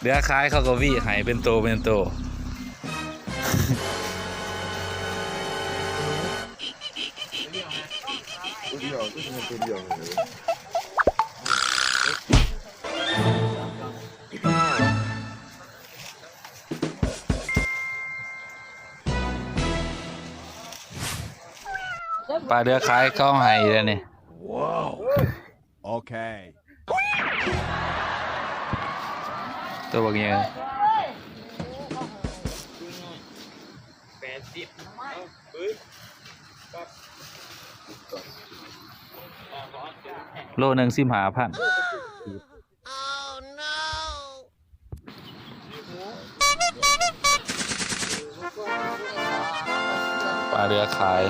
ເຫຼືອຂາຍເຂົາກໍຫວີໃຫ້ເປັນໂຕເປັນໂຕ. ປາເຫຼືອຂາຍເຂົາໃຫ້ແລ້ວນີ້. ໂອເຄ ຕົວບັກໃຫຍ່ ໂລໜຶ່ງສິບຫ້າພັນ. ປາເຫຼືອຂາຍ